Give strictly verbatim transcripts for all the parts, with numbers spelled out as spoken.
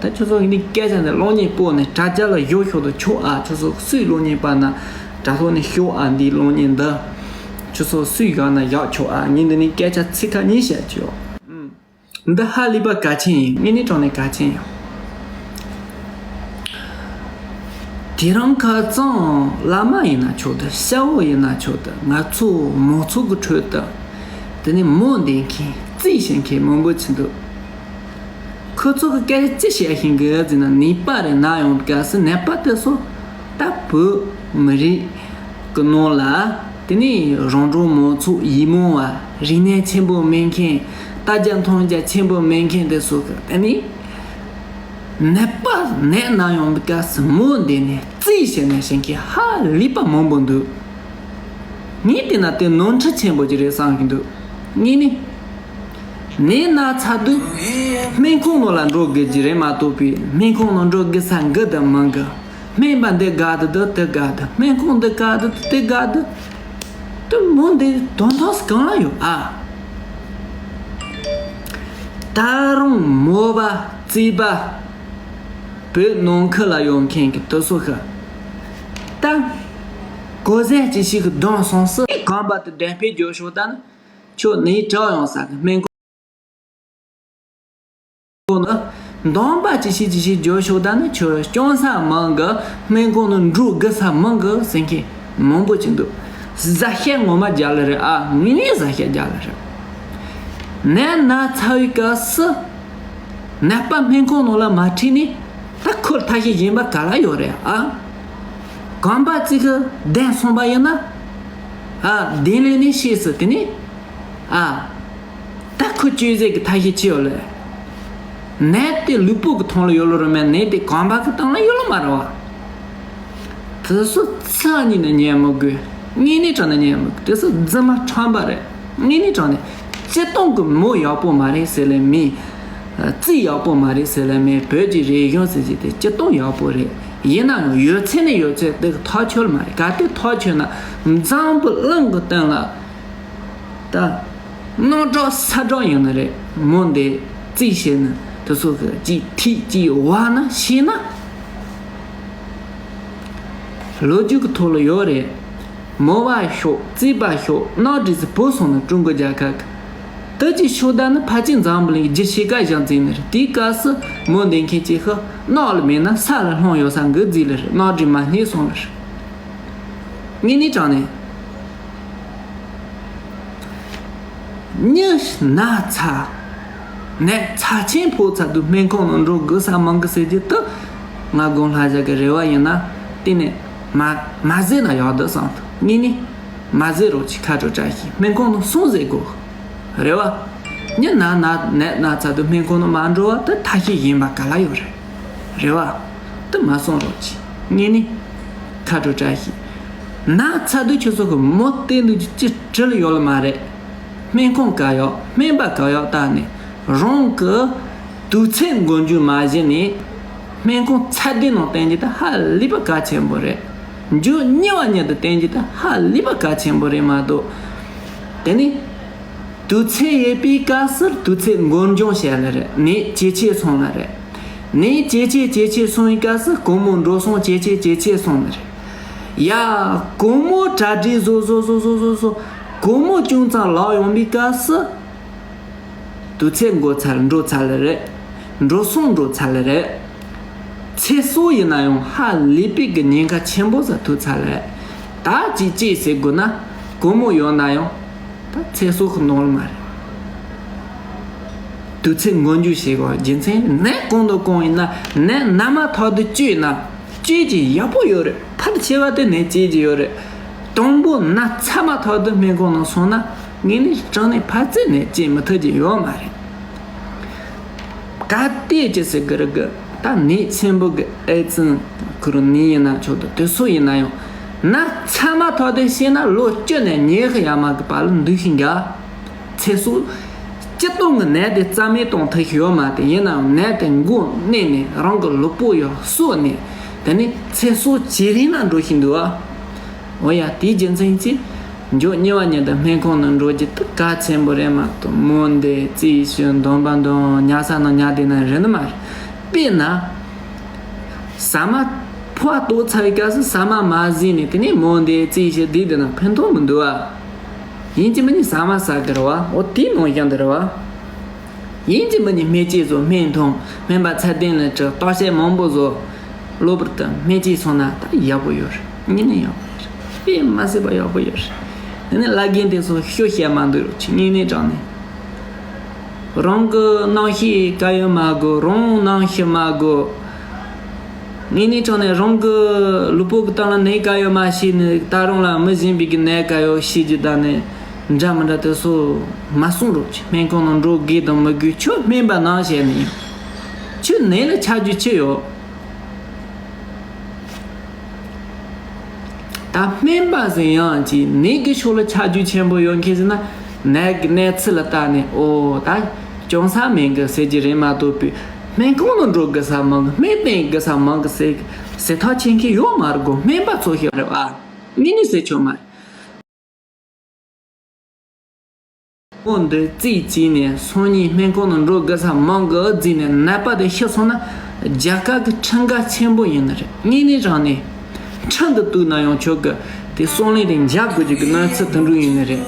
ད་ཁྱོད་ཚོ་ངས་འདི་སྐད་ཆ་འདི་གློག་བརྙན་སྤོ་ནས་དྲ་རྒྱ་ལ་བཞག་ཆོག་ཏུ་ཆོག་ཨ། ཁྱོད་ཚོ་སུས་གློག་བརྙན་སྤར་ན་དྲ་ཐོག་ནས་ཤོག་ཨ། འདི་གློག་བརྙན་འདི་ཁྱོད་ཚོ་སུས་བཞག་ན་བཞག་ཆོག་ཨ། ངས་འདི་ནས་སྐད་ཆ་ཚིག་ཁ་ཉིན་བཤད་ཆོག་ཨ། འདི་ཧ་ལས་པ་གལ་ཆེན་ཡིན། དངོས་གནས་དྲང་གནས་གལ་ཆེན་ཡིན། དེ་རིང་ཁ་སང་བླ་མ་ཡིན་ན་ཆོག་ཏུ། སྐྱ་བོ་ཡིན་ན་ཆོག་ཏུ། ང་ཚོ་མང་ཚོགས་ཀྱི་ཁྲོད་དུ་དེ་ནས་མོ་འདེད་མཁན་རྩིས་བྱེད་མཁན་མང་པོ་ཅིག་འདུག་ཁོ་ཚོ་གི་སྐད་ཆ་ཅི་བཤད་བཞིན་གི་ཟེར་ན། ནད་པ་རེ་ན་ཡོང་སྐབས་སུ་ནད་པ་དེ་ཚོ་ད་བོད་མི་རིགས་ཀྱི་ནང་ལ་དེ་ནས་རོང་འབྲོག་མང་ཚོགས་ཡིད་སྨོན་བ། རིག་གནས་ཆེན་པོ་མེད་མཁན། ལྟ་རྒྱ་མཐོང་རྒྱ་ཆེན་པོ་མེད་མཁན་དེ་ཚོ་གི་དེ་ནས་ནད་པ་ནད་ན་ཡོང་སྐབས་སུ་མོ་འདེད་ནས་རྩིས་བྱེད་ནས་བཞིན་གི་ཧ་ལས་པ་མང་པོ་འདུག་ངས་བལྟས་ན་དེ་ནོར་འཁྲུལ་ཆེན་པོ་ཅིག་རེད་བསམ་གི་འདུག་ངས་ནི། ནད་ན་ཚར་དུས་སྨན་ཁང་ནང་ལ་འགྲོ་དགོས་ཀྱི་རེད་མ་གཏོགས་པའི་སྨན་ཁང་ནང་འགྲོ་དགོས་ས་འགི་དང་མང་གི། སྨན་པ་འདི་དགའ་འདུག་དེ་དགའ་འདུག་སྨན་ཁང་འདི་དགའ་འདུག་དེ་དགའ་འདུག་དེ་མོ་འདི་དོན་དག་གང་ལ་ཡོད་ཨ། ད་རུང་མོ་བ་རྩིས་པ་བོད་ནང་ཁུལ་ལ་ཡོང་མཁན་གྱི་དེ་ཚོ་ཤི། ད་གོ་ཟས་ཅི་ཞིག་གི་གདོང་སོང་སི་གང་པ་དེ་གདན་འཕེལ་རྒྱུ་ཤོག་ད་ནི་ཁྱོད་ནི་དྲག་ཡོང་ས་གི་སྨན་ཁང་ནི། འདོན་པ་ཅི་ཞིག་ཅི་ཞིག་རྒྱུ་ཤོག་ད་ནི་ཁྱོད་སྐྱོན་ས་མང་གི། སྨན་ཁང་ནི་འགྲོ་དགོས་ས་མང་གི་ཟེར་མཁན་མང་པོ་ཅིག་འདུག་ཟ་ཤེས་ངོ་མ་རྒྱ་ལ་རེད་ཨ། ངས་ནི་ཟ་ཤེས་རྒྱ་ལ་རེད། ནད་ན་ཚ་བའི་སྐབས་སུ་ནད་པ་སྨན་ཁང་ནང་ལ་མ་ཁྲིད་ནས་ད་ཁོར་ཐབས་ཤེས་གཞན་པ་ག་ལ་ཡོད་རེད་ཨ། གོམ་པ་གཅིག་གི་གདན་སོང་པ་ཡིན་ན་ཨ། གདན་ལས་ནས་ཤེས་སུ་དེ་ནས་ཨ། ད་ཁོ་བཅོས་ཟས་ཀྱི་ཐབས་ཤེས་ཅི་ཡོད་ལེ། ནད་དེ་ལུས་པོ་གི་ཐོག་ལ་ཡོད་ལོ་རུ་མེད། ནད་དེ་གོམ་པ་གི་སྟེང་ལ་ཡོད་ལོ་མ་རེད་བ། དེ་ཚོ་ཚ་ཉིད་ནས་ཉན་མི་དགོས། དངོས་གནས་དྲང་ནས་ཉན་མི་དགོས། དེ་ཚོ་རྫུན་མ་ཁྲམ་པ་རེད། དངོས་གནས་དྲང་ནས་སྤྱིར་བཏང་གི་མོ་ཡག་པོ་མ་རེད་ཟེར་ལེ་མེད། རྩིས་ཡག་པོ་མ་རེད་ཟེར་ལེ་མེད། བོད་ཀྱི་རིག་གཞུང་ཟེར་གྱི་དེ་སྤྱིར་བཏང་ཡག་པོ་རེད། ཡིན་ན་ཡང་ཡོད་ཚད་ནས་ཡོད་ཚད་དེ་གི་ཐག་ཆོད་མ་རེད། གལ་ཏེ་ཐག་ཆོད་ན་འཛམ་བུ་གླིང་གི་སྟེང་ལ་ད་སྣང་གྲགས་ས་གྲགས་ཡོང་ནི་རེད། མོ་འདི་རྩིས་བྱས་ན་དེ་ཚོ་གི་ཅིག་ཐིག་ཅིག་བ་ན་ཤེས་ན། ལོ་རྒྱུས་ཀྱི་ཐོག་ལ་ཡོད་རེད། མོ་བ་ཤོག་རྩིས་པ་ཤོག་སྣང་གྲིས་སུ་བུད་སོང་ནི་ཀྲུང་གོ་རྒྱལ་ཁབ་ཀྱི་དེ་ཅིག་ཤོད་ད་ནི་ཕལ་ཆེར་འཛམ་བུ་གླིང་རྒྱུ་ཕྱེད་ཀ་བཞག་འཛིན་ནི་རེད། དེའི་སྐབས་སུ་མོ་འདེད་མཁན་གཅིག་ཤི་སྣང་ལ་མེད་ན་ས་ལ་ལྷུང་ཡོད་ས་འགི་རྫིས་ལ་རེད། སྣང་གྲིས་མ་རྙེད་སོང་ལ་རེད། དངོས་གནས་དྲང་གནས། མྱི་ན་ཚ། ནད་ཚབས་ཆེན་ཕོག་ཚར་དུས་སྨན་ཁང་ནང་འགྲོ་དགོས་ས་མང་གི་ཟེར་རྒྱུ་དེ། ང་དགོང་ལྷ་ཞག་གི་རེ་བ་ཡིན་ན་གཏན་ནས་མ་མ་ཟེར་ན་ཡག་འདུག་བསམ། དངོས་གནས་མ་ཟེར་རོགས་གྱིས། ཁ་དྲོ་བཀྲ་ཤིས། སྨན་ཁང་ནང་སོང་ཟེར་དགོས། རེད་བ། མྱི་ན་ན་ནད་ན་ཚ་དུས་སྨན་ཁང་ནང་མ་འགྲོ་བ་དེ་ཐབས་ཤེས་གཞན་པ་ག་ལ་ཡོད་རེད། རེད་བ། དེ་མ་སོང་རོགས་གྱིས། དངོས་གནས་ཁ་དྲོ་བཀྲ་ཤིས། ན་ཚ་དུས་ཁྱོད་ཚོ་གི་མོ་བསྟེན་དུས་ཅི་བྲེལ་ཡོད་ལ་མ་རེད། སྨན་ཁང་ག་ཡོད། སྨན་པ་ག་ཡོད། ད་ནི་རང་གི་དུས་ཚོད་འགོར་རྒྱུ་མ་གཞི་ནས་སྨན་ཁང་ཚད་ལྡན་ནང་བསྟེན་རྒྱུ་དེ་ཧ་ལས་པ་གལ་ཆེན་པོ་རེད། མཇུག་གཉིས་པ་ཉིད་དུ་བསྟེན་རྒྱུ་དེ་ཧ་ལས་པ་གལ་ཆེན་པོ་རེད་མ་གཏོགས། དེ་ནི་དུས་ཚོད་ཡོད་པའི་སྐབས་སུ་དུས་ཚོད་འགོར་འགྱངས་བྱས་ལ་རེད། ནད་ཇེ་ཆེ་སོང་ལ་རེད། ནད་ཇེ་ཆེ་ཇེ་ཆེ་སོང་བའི་སྐབས་སུ་སྒོར་མོ་འགྲོ་སོང་ཇེ་ཆེ་ཇེ་ཆེ་སོང་ལ་རེད། ཡ། སྒོར་མོ་གྲ་སྒྲིག་བཟོ་བཟོ་བཟོ་བཟོ་བཟོ་བཟོ། སྒོར་མོ་ཅུང་ཙམ་ལག་ཡོང་བའི་སྐབས་སུ། དུས་ཚོད་འགོར་ཚར་འགྲོ་ཚར་ལ་རེད། འགྲོ་སོང་འགྲོ་ཚར་ལ་རེད། ཚེ་སྲོག་ཡིན་ན་ཡང་ཧ་ལས་པའི་གི་ཉེན་ཁ་ཆེན་པོ་ཟ་ཐུག་ཚར་ལ་རེད། ད་ཅིག་ཅིག་ཟེར་དགོས་ན་སྒོར་མོ་ཡོད་ན་ཡང་ད་ཚེ་སྲོག་གི་ནོར་མ་རེད། དུས་ཚོད་འགོར་འགྱངས་བྱེད་དགོས་རྒྱུ་མཚན་ནད་གང་དང་གང་ཡིན་ན་ནད་ན་མ་ཐག་ཏུ་བཅོས་ན། བཅོས་ཀྱི་ཡག་པོ་ཡོད་རེད། ཕལ་ཆེ་བ་དེ་ནས་བཅོས་ཀྱི་ཡོད་རེད། དང་པོ་ན་ཚ་མ་ཐག་ཏུ་སྨན་ཁང་ནང་སོང་ན་དངོས་གནས་དྲང་གནས་ཕལ་ཆེར་ནས་བཅོས་མི་ཐུབ་ཀྱི་ཡོད་མ་རེད། གལ་ཏེ་ཅི་ཟེར་གི་རེད་གི། ད་ནད་ཆེན་པོ་གི་ཨེ་ཙི་ཁུ་རུ་ནད་ཡིན་ན་ཆོག་ཏུ་དེ་སུ་ཡིན་ན་ཡང་ན་ཚ་མ་ཐག་ཏུ་ཤེས་ན་ལོ་བཅུ་ནས་ཉི་ཤུ་ཡར་མར་གི་བར་ལ་འདུག་ཤིང་ག་ཚེ་སྲོག་སྤྱིར་བཏང་གི་ནད་དེ་རྩ་མེད་གཏོང་ཐུབ་ཤེས་ཡོད་མ་རེད། ཡིན་ནའང་ནད་དེ་མགོ་གནོན་ནས་རང་གི་ལུས་པོ་ཡང་གསོས་ནས་དེ་ནས་ཚེ་སྲོག་ཇེ་རིང་ལ་འགྲོ་བཞིན་འདུག་ཨ། འོ་ཡ། དེའི་རྒྱུ་མཚན་གྱིས་མཇུག་གཉིས་པ་ཉིད་དུ་སྨན་ཁང་ནང་འགྲོ་རྒྱུ་དེ་གལ་ཆེན་པོ་རེད་མ་གཏོགས་མོ་འདི་རྩིས་ཞུ་འདོན་པ་འདོན་ཉལ་ས་ནང་ཉལ་བསྡད་ན་རེད་ནི་མ་རེད། དཔེར་ན། ཟ་མ་ཕོ་བ་ལྟོགས་ཚར་བའི་སྐབས་སུ་ཟ་མ་མ་ཟོས་ནས་དེ་ནས་མོ་འདི་རྩིས་བྱེད་དུས་དེ་ན་ཕན་ཐོགས་མི་འདུག་བ། ཡིན་གཅིག་མིན་གཅིག་ཟ་མ་ཟ་གི་རེད་བ། འོ་དེའི་ནང་བཞིན་དུ་རེད་བ། ཡིན་གཅིག་མིན་གཅིག་སྨན་བཅོས་བཟོ། སྨན་འཐུང་། སྨན་པ་ཚད་ལྡན་ལ་ཁྲིད། བརྟག་དཔྱད་མང་པོ་བཟོ། གློ་བུར་དུ་སྨན་བཅོས་སོང་ན་ད་ཡག་པོ་ཡོད་རེད། དངོས་གནས་ཡག་པོ་ཡོད་རེད། དཔེ་མ་སྲིད་པ་ཡག་པོ་ཡོད་རེད། དེ་ནས་བླ་རྒན་དེ་ཚོ་ཤོ་བཤད་མ་འདུག་རོགས་གྱིས། དངོས་གནས་དྲང་གནས། རང་གི་རྣམ་ཤེས་དཀར་ཡོལ་མ་དགོས། རང་རྣམ་ཤེས་མ་དགོས། དངོས་གནས་དྲང་གནས་རང་གི་ལུས་པོ་གི་སྟེང་ལ་ནད་དཀར་ཡོལ་མ་ཤེས་ནས་ད་རུང་ལ་མི་གཞན་པའི་གི་ནད་དཀར་ཡོལ་ཤེས་རྒྱུ་ད་ནི་འདྲ་མི་འདྲ་དེ་ཚོ་མ་གསུང་རོགས་གྱིས། སྨན་ཁང་ནང་འགྲོ་དགོས་དང་མི་དགོས་ཁྱོད་སྨན་པ་ནང་བཤད་ནས་ཡིན། ཁྱོད་ནད་ལ་ཆ་རྒྱུས་ཅི་ཡོད། ད་སྨན་པ་ཟེར་ཡང་ཅིག་ནད་ཀྱི་ཕྱོགས་ལ་ཆ་རྒྱུས་ཆེན་པོ་ཡོད་མཁན་ཟེར་ན། ནད་ཀྱི་གནས་ཚུལ་ལ་བལྟས་ནས་ཨོ་ད་གྱོང་ས་མེད་གི་ཟེར་གྱི་རེད་མ་གཏོགས་པའི། སྨན་ཁང་ལ་འགྲོ་དགོས་ས་མང་གི། སྨན་བསྟེན་དགོས་ས་མང་གི་ཟེར་ཟེར་ཐག་ཆོད་མཁན་ཡོད་མ་རེད་གོ། སྨན་པ་ཚོ་ཞིག་རེད་བ། དངོས་གནས་ཟེར་ཆོག་མ་རེད། འོ་འདི་རྩིས་བྱས་ནས་སང་ཉིན་སྨན་ཁང་ནང་འགྲོ་དགོས་ས་མང་གི་བརྫིས་ནས་ནད་པ་དེ་ཤི་སོང་ན་རྒྱལ་ཁབ་ཀྱི་ཁྲིམས་འགལ་ཆེན་པོ་ཡིན་ནི་རེད། དངོས་གནས་དྲང་གནས་ཁྲིམས་དུ་གཏུགས་ན་ཡང་ཆོག་གི། དེ་གསུང་ལན་དེ་འཇལ་དགོས་ཀྱི་གནས་ཚུལ་དེ་འདྲ་ཡིན་ནི་རེད།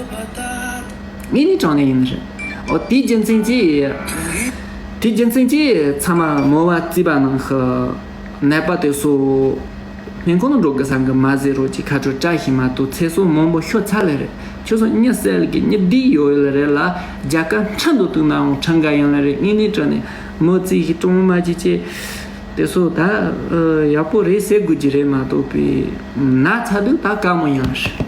དངོས་གནས་དྲང་གནས་ཡིན་ནི་རེད། འོ་དེའི་རྒྱུ་མཚན་གྱིས། དེའི་རྒྱུ་མཚན་གྱིས་ཚང་མ་མོ་བ་རྩིས་པ་ནང་གི་ནད་པ་དེ་ཚོ། སྨན་ཁང་ལ་འགྲོ་དགོས་ས་གི་མ་ཟེར་རོགས་ཀྱིས་ཁ་ཁྲོ་བཀྲ་ཤིས་མ་གཏོགས་ཚེ་སྲོག་མང་པོ་ཤོར་ཚར་ལེ་རེད། ཁྱོད་ཚོ་མྱི་བསད་ཀྱི་མྱི་བདུད་ཡོད་ལེ་རེད་ལ། རྒྱལ་ཁབ་ཁྲིམས་དུ་གཏུགས་ནའང་ཁྲིམས་འགལ་ཡིན་ལེ་རེད། དངོས་གནས་དྲང་གནས་མི་རྩིས་ཤིག་གྲོངས་མ་བྱེད་ཅེས། དེ་ཚོ་ད་ཡག་པོ་རེད་ཟེར་དགོས་ཀྱི་རེད་མ་གཏོགས་པའི། ན་ཚ་དུས་ད་དཀའ་མོ་ཡིན་ལེ་རེད།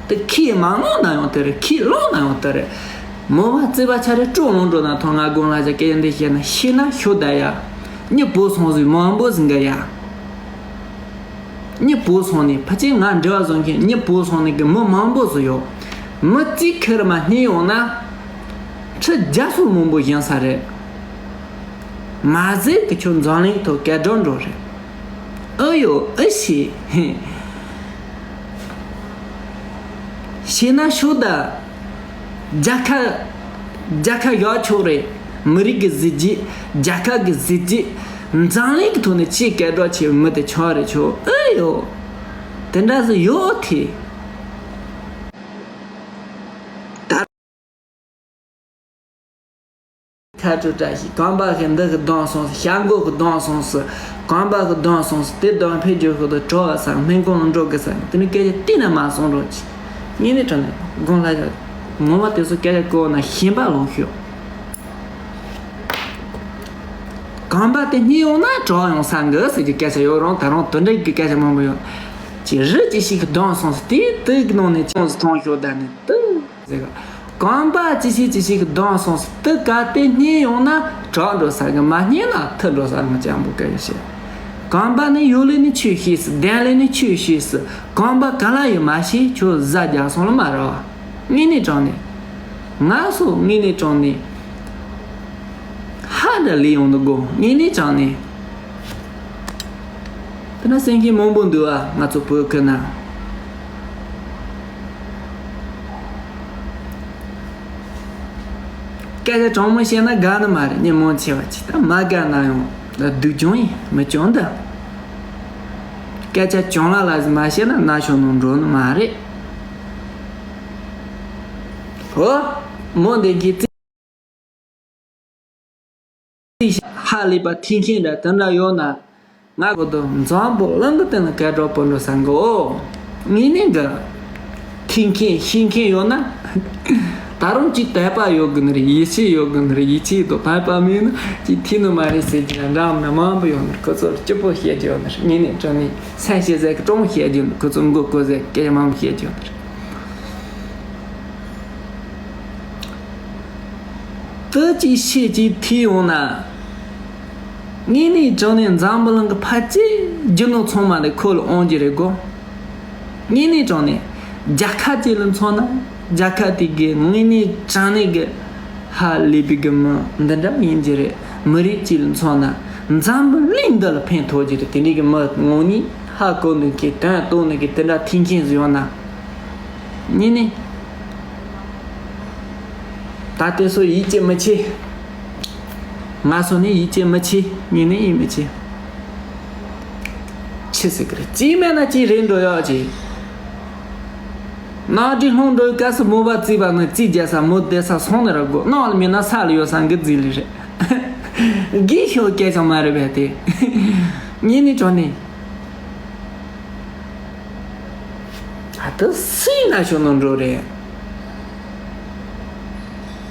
དེ་ཁས་མ་བླངས་ན་ཡང་དེ་རེད། ཁས་བླངས་ན་ཡང་དེ་རེད། མོ་བ་རྩིས་པ་ཆ་རེ་སྤྲོ་ལོང་འགྲོ་ན་ཐོང་ང་དགོངས་ལ་བཞག་སྐད་ཆ་འདི་བཤད་ན། ཤི་ན་ཤོ་ད་ཡ། མྱི་བུད་སོང་ཟིག་མང་པོ་ཟིག་ག་ཡ། མྱི་བུད་སོང་ནས་ཕལ་ཆེར་ང་འབྲེལ་བ་བཟོ་མཁན་མྱི་བུད་སོང་ནས་གི་མི་མང་པོ་ཟིག་ཡོད། མི་གཅིག་ཁེར་མ་རྙེད་ཡོང་ན། ཁྲི་བརྒྱ་སོ་མང་པོ་བཞེངས་ས་རེད། མ་ཟད་གི་ཁྱོད་འཛམ་གླིང་ཐོག་སྐད་གྲགས་འགྲོ་རེད། ཨེ་ཡོ་ཨེ་ཤེས། ཤི་ན་ཤོ་ད། རྒྱལ་ཁ། རྒྱལ་ཁ་བཞག་ཆོག་རེད། མི་རིགས་ཀྱི་གཟི་བརྗིད། རྒྱལ་ཁབ་ཀྱི་གཟི་བརྗིད། འཛམ་གླིང་གི་ཐོག་ནས་ཆེས་སྐད་གྲགས་ཆེ་བའི་མི་དེ་ཆགས་རེད་ཆོག་ཨེ་ཡོ། དེ་འདྲ་ཟིག་ཡོད་དེ། ཁ་ཁྲོ་བཀྲ་ཤིས། གོམ་པ་ཤིག་འདི་གི་གདོང་སོང་ཟིག་ཤ་མགོ་གི་གདོང་སོང་ཟིག་གོམ་པ་གི་གདོང་སོང་ཟིག་དེ་གདོང་ཕེབས་རྒྱུ་ཤོག་ཏུ་གྲོ་བ་ས་སྨན་ཁང་ལ་འགྲོ་གི་ས་དེ་ནི་སྐད་ཆ་གཏན་ནས་མ་གསུང་རོགས་གྱིས། དངོས་གནས་དྲང་གནས་དགོངས་ལ་ཡོད། ངོ་མ་དེ་ཚོ་སྐད་ཆ་གོ་ན་ཤན་པ་ལོང་ཤོག་གོམ་པ་དེ་རྙེད་ཡོང་ན་གྲོགས་ཡོང་ས་འགི་ཟེར་གྱི་སྐད་ཆ་ཡོད་རུང་ད་རུང་དོན་འགྲིག་གི་སྐད་ཆ་མང་པོ་ཡོད། ཅི་རི་ཅི་ཞིག་གི་གདོང་སོང་ཟིག་དེ་དུག་གི་ནང་ནས་ཅི་སོང་ཟིག་མཐོང་ཤོག་ད་ནི་དུག་ཟེར་གི། གོམ་པ་ཅི་ཞིག་ཅི་ཞིག་གི་གདོང་སོང་ཟིག་དུག་ག་དེ་རྙེད་ཡོང་ན་གྲོགས་འགྲོ་ས་གི་མ་རྙེད་ན་ཐུ་འགྲོ་ས་ང་ཅང་པོ་སྐད་ཆ་བཤད། གོམ་པ་ནི་ཡོད་ལེ་ནི་ཆོས་ཤེས་སི་ལྡན་ལེ་ནི་ཆོས་ཤེས་སི་གོམ་པ་ག་ལ་ཡོད་མ་ཤེས་ཁྱོད་ཟ་རྒྱག་སོང་ལ་མ་ར་བ། དངོས་གནས་དྲང་གནས། ང་སོ་དངོས་གནས་དྲང་གནས། ཧ་ད་ལས་ཡོང་དུ་དགོ་དངོས་གནས་དྲང་གནས། དེ་ན་སེམས་ཤེས་མང་པོ་འདུག་ཨ་ང་ཚོ་བོད་ཁུལ་ན། སྐད་ཆ་དྲང་མོ་བཤད་ན་དགའ་ནི་མ་རེད། མྱི་མང་ཆེ་བ་ཅིག་ད་མ་དགའ་ན་ཡང་སྡུག་ཅུང་ཡིན་མི་ཅུང་འདི། སྐད་ཆ་བྱུང་ལ་ལ་ཟིག་མ་བཤད་ན་ན་ཤོ་ནང་འགྲོ་ནི་མ་རེད། ཧོ། མོ་འདི་གི་རྩིས། ཧ་ལས་པ་ཐིག་མཁན་འདྲ་དེ་འདྲ་ཡོད་ན། ང་གོ་དོ་འཛམ་བུ་གླིང་གི་སྟེང་ལ་སྐད་གྲགས་པོ་འགྲོ་ས་འགོ། དངོས་གནས་འདྲ། ཐིག་མཁན་ཤེས་མཁན་ཡོད་ན། ད་རུང་ཅིག་དད་པ་ཡོད་གི་ནི་རེད། ཡིད་ཆེས་ཡོད་གི་ནི་རེད། ཡིད་ཆེས་དང་དད་པ་མེད་ན་ཅིག་ཐིག་ནི་མ་རེད་ཟེར་གྱི་འདྲ་མི་འདྲ་མང་པོ་ཡོད་ནི་རེད། ཁོ་ཚོར་སྐྱིད་པོ་བཤད་རྒྱུ་ཡོད་ནི་རེད། དངོས་གནས་དྲང་གནས་སེམས་ཤེས་ཟེར་གི་གྲོང་བཤད་རྒྱུ་ཡོད་ནི་རེད། ཁོ་ཚོ་མགོ་སྐོར་ཟེར་སྐད་མང་པོ་བཤད་རྒྱུ་ཡོད་ནི་རེད། དུ་ཅིག་ཤེས་ཅིག་ཐིག་ཡོང་ན། དངོས་གནས་དྲང་གནས་འཛམ་བུ་གླིང་གི་ཕལ་ཆེར་རྒྱུ་ནོར་ཚང་མ་ལས་ཁོ་ལ་དབང་རྒྱུ་རེད་གོ། དངོས་གནས་དྲང་གནས་རྒྱལ་ཁབ་ཅིག་ལ་མཚོན་ན་རྒྱལ་ཁབ་དེ་གའི་དངོས་གནས་དྲང་གནས་ཀྱི་ཧ་ལས་པའི་གི་མི་འདི་འདྲ་ཡིན་རྒྱུ་རེད། མི་རིགས་ཅིག་ལ་མཚོན་ན་འཛམ་བུ་གླིང་འདི་ལ་ཕན་ཐོགས་རྒྱུ་རེད། དེ་འདྲའི་གི་མི་ངོ་གཉིས་ཧ་གོ་ནི་གི་དོན་རྟོགས་ནི་གི་དེ་འདྲ་ཐིག་མཁན་ཟིག་ཡོང་ན། དངོས་གནས། ད་དེ་ཚོ་ཡིད་ཆེས་མི་ཆེས། ང་སོ་ནི་ཡིད་ཆེས་མི་ཆེ། ངས་ནི་ཡིད་མི་ཆེས། ཆི་ཟེར་གི་རེད། ཅི་མེད་ན་ཅི་རེད་འགྲོ་ཡག་ཅིག་ནག་དྲི་ལྷུང་འགྲོའི་སྐབས་སུ་མོ་པ་བརྩིས་པ་ནི་རྩིས་རྒྱག་ས་མོ་བསྡད་ས་སོང་ནི་ར་དགོས། ནག་ལ་མེད་ན་ས་ལ་ཡོད་ས་འགི་རྫི་ལི་རེད། དགེ་ཤོག་སྐད་ཀྱང་མ་རེད་པས་དེ། ངས་ནི་དྲང་ནི། ད་སུས་ན་ཤོ་ནོ་འགྲོ་རེད།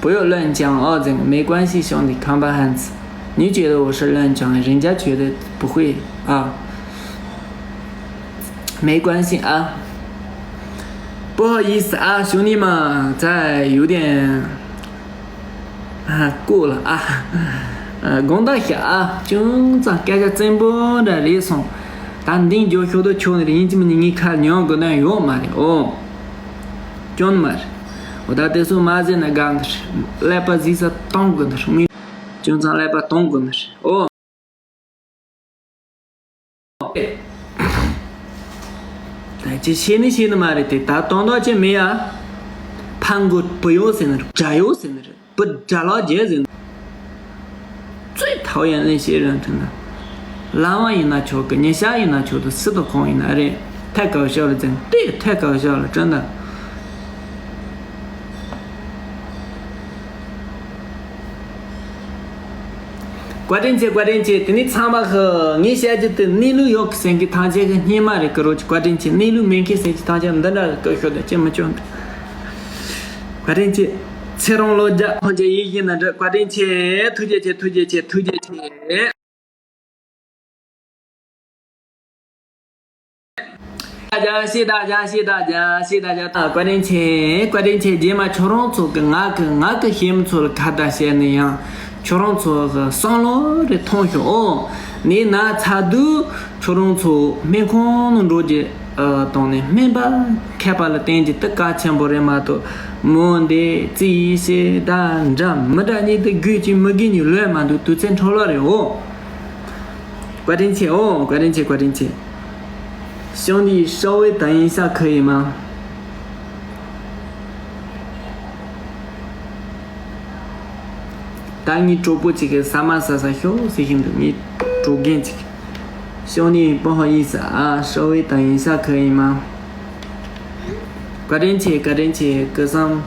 不要乱讲哦，这个没关系，兄弟，看吧，汉子。你觉得我是乱讲，人家觉得不会啊，没关系啊。不好意思啊，兄弟们，再有点 ཨ། བཀོད་ལ་ཨ། ཨ། དགོངས་དག་ཞུ་ཨ། ཅུང་ཙམ་སྐད་ཆ་བཙན་པོ་འདྲ་རེད་སོང་། ད་འདིའི་མགྱོགས་ཤོག་ཏུ་ཁྱོད་ནི་ཡིན་གཅིག་མིན་གཉིས་ངའི་ཁ་ཉོན་དགོས་ན་ཡོད་མ་རེད་ཨོ། སྐྱོན་མ་རེད། འོ་ད་དེ་ཚོ་མ་ཟེར་ན་དགའ་གི་རེད། ཀླད་པ་གཟིགས་ས་གཏོང་དགོས་ནི་རེད། ཅུང་ཙམ་ཀླད་པ་གཏོང་དགོས་ནི་རེད་ཨོ། ད་ཅི་ཤེས་ནི་ཤེས་ནི་མ་རེད་དེ། ད་དོན་དག་ཅི་མེད་ཡ། ཕ་མགོ་བུ་ཡོད་ཟེར་ནི་རེད། དགྲ་ཡོད་ཟེར་ནི་རེད། བུ་དགྲ་ལག་རྒྱལ་ཟེར་ནི། 最讨厌那些人 ཐོན་ན། བླ་མ་ཡིན་ན་ཆོག་གི། ཉི་ཤ་ཡིན་ན་ཆོག་གི། སུ་དང་གང་ཡིན་ན་རེད། ཐད་ཀར་ཤོག་ལ་འཛིན་ཏེ་ཐད་ཀར་ཤོག་ལ་བསྐྲུན་ད། བཀའ་དྲིན་ཆེ། བཀའ་དྲིན་ཆེ། དེ་ནི་ཚང་མ་གི་ངས་བཤད་རྒྱུ་དེ་གནས་ལུགས་ཡོད་གི་ཟེར་གི་ཐང་ཆད་གི་སྙེ་མ་རེད་གི་རོ་ཅི། བཀའ་དྲིན་ཆེ། གནས་ལུགས་མེད་གི་ཟེར་གི་ཐང་ཆད་འདི་འདྲ་གི་ཤོད་དེ་ཅི་མི་ཅོ་འདི། བཀའ་དྲིན་ཆེ། ཚེ་རིང་ལོ་བརྒྱ། ཁོང་ཅག་ཡིད་བཞིན་ན་འདྲ། བཀའ་དྲིན་ཆེ། ཐུགས་རྗེ་ཆེ། ཐུགས་རྗེ་ཆེ། ཐུགས་རྗེ་ཆེ། ཤེས་ད་ཇ་ཤེས་ད་ཇ་ཤེས་ད་ཇ་ཤེས་ད་ཇ། ཨ། བཀའ་དྲིན་ཆེ། བཀའ་དྲིན་ཆེ། རྗེས་མ་ཁྱོད་རང་ཚོ་གི་ང་གི་ང་གི་ཤེས་མི་ཚོ་ལ་ཁ་བརྡ་བྱས་ནས་ཡང་ཁྱོད་རང་ཚོ་གི་བསམ་བློ་རེ་ཐོངས་ཤོག་ཨོ། ནས་ན་ཚ་དུས་ཁྱོད་རང་ཚོ་སྨན་ཁང་ནང་འགྲོ་རྒྱུ་ཨ་བཏང་ནས་སྨན་པ་མཁས་པ་ལ་བསྟེན་རྒྱུ་དེ་གལ་ཆེན་པོ་རེད་མ་གཏོགས། མོ་འདི་རྩིས་ཡིན་ཞེས་ད་འདྲ་མི་འདྲ་གཉིས་དེ་དགོས་ཀྱི་མི་དགོས་གཉིས་ལོས་མ་འདུག་དུས་ཚོད་འཕྲོ་བརླག་རེད་ཨོ། བཀའ་དྲིན་ཆེ་ཨོ། བཀའ་དྲིན་ཆེ། བཀའ་དྲིན་ཆེ། 兄弟，稍微等一下可以吗？ ད་ངའི་གྲོགས་པོ་གཅིག་གིས་ཟ་མ་ཟ་ས་ཤོག་ཟེར་བཞིན་འདུག་ངའི་གྲོགས་རྒན་གཅིག 兄弟，不好意思啊，稍微等一下可以吗？ བཀའ་དྲིན་ཆེ། བཀའ་དྲིན་ཆེ། སྐུ་གཟུགས།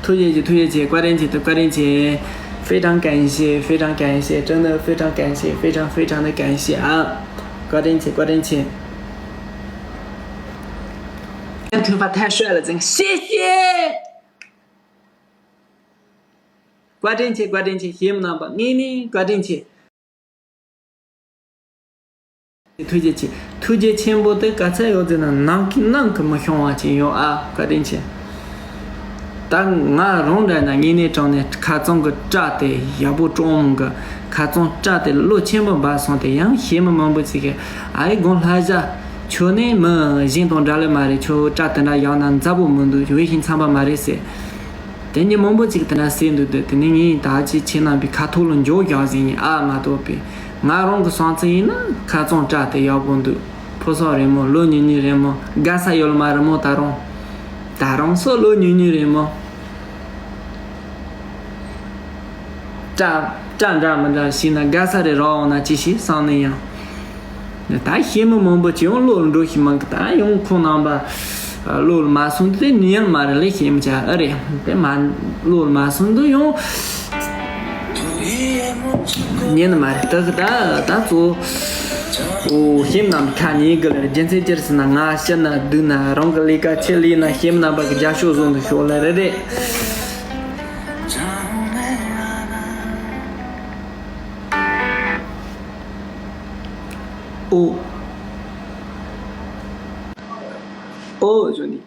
ཐུགས་རྗེ་ཆེ། ཐུགས་རྗེ་ཆེ། བཀའ་དྲིན་ཆེ། བཀའ་དྲིན་ཆེ། 非常感谢，非常感谢，真的非常感谢，非常非常的感谢啊！ བཀའ་དྲིན་ཆེ། བཀའ་དྲིན་ཆེ། 这头发太帅了，真谢谢。 བཀའ་དྲིན་ཆེ། བཀའ་དྲིན་ཆེ། ཞེ་མི་རྣམ་པ་ངེས་ནས་བཀའ་དྲིན་ཆེ། ཐུགས་རྗེ་ཆེ། ཐུགས་རྗེ་ཆེན་པོ་དེ་ག་ཚད་ཡོད་ཟེར་ན་ནམ་གི་ནམ་གི་མི་ཤོང་བ་ཅིག་ཡོད་ཨ། བཀའ་དྲིན་ཆེ། ད་ང་རང་འདྲ་ན་ངེས་ནས་དྲང་ནས་ཁ་རྩང་གི་སྐྲ་དེ་ཡག་པོ་བཀྲོངས་གི། ཁ་རྩང་སྐྲ་དེ་ལོ་ཆེན་པོ་འབར་སོང་སྟེ་ཡང་ཞེ་མི་མང་པོ་ཅིག་གིས་ཨ་ཡེ་དགོང་ལྷ་བཞག་ཁྱོད་ནི་མི་གཞན་དང་འདྲ་ལེ་མ་རེད། ཁྱོད་སྐྲ་དེ་འདྲ་ཡག་ན་མཛའ་པོ་མི་འདུག་འོས་ཤིང་འཚམ་པ་མ་རེད་ཟེར། དེ་ནི་མང་པོ་ཅིག་དེ་འདྲ་ཟེར་འདུག་དེ་དེ་ནི་ངས་ད་ཅི་ཁྱེད་རྣམ་པའི་ཁ་ཐོག་ལ་འཇོག་བཞག་ཟིན་ཡིན་ཨ། མ་གཏོགས་པའི་ང་རང་གི་བསམ་ཚུལ་ཡིན་ན་ཁ་རྩང་སྐྲ་དེ་ཡག་པོ་འདུག་ཕོ་སོག་རེད་མོ། ལོ་ཉུང་ཉུང་རེད་མོ། དགའ་ས་ཡོད་མ་རེད་མོ། ད་རུང་ད་རུང་སོག་ལོ་ཉུང་ཉུང་རེད་མོ། སྐྲ་སྐྲ་འདྲ་མི་འདྲ་ཞིག་ན་དགའ་ས་རེ་རག་འོང་ན་ཅི་ཞིག་བསམ་ནས་ཡང་། ད་ཞེ་མི་མང་པོ་ཅི་ཡང་བློ་ལ་འགྲོ་ཞིག་མང་གི། ད་ཡང་ཁོང་རྣམ་པ་བློ་ལ་མ་སོང་དུས་ཉན་མ་རེད་ལས་ཞེ་མི་བྱ་ཨ་རེད། དེ་མ་བློ་ལ་མ་སོང་དུས་ཡང་ཉན་མ་རེད། ད་གི་ད་ད་གཙོ་བོ་ཞེ་མི་རྣམ་ཁ་ཉེ་གི་ལ་རྒྱུ་མཚན་ཅི་རེད་ཟེར་ན། ང་ཤི་ན་སྡུག་ན་རང་གི་ལས་ཀ་ཆེ་ལས་ན་ཞེ་མི་རྣམ་པ་གི་རྒྱབ་ཕྱོགས་བཟུང་དུ་ཤོག་ལ་རེད་རེད། ཨོ། ཨོ་ཇོ་ནི།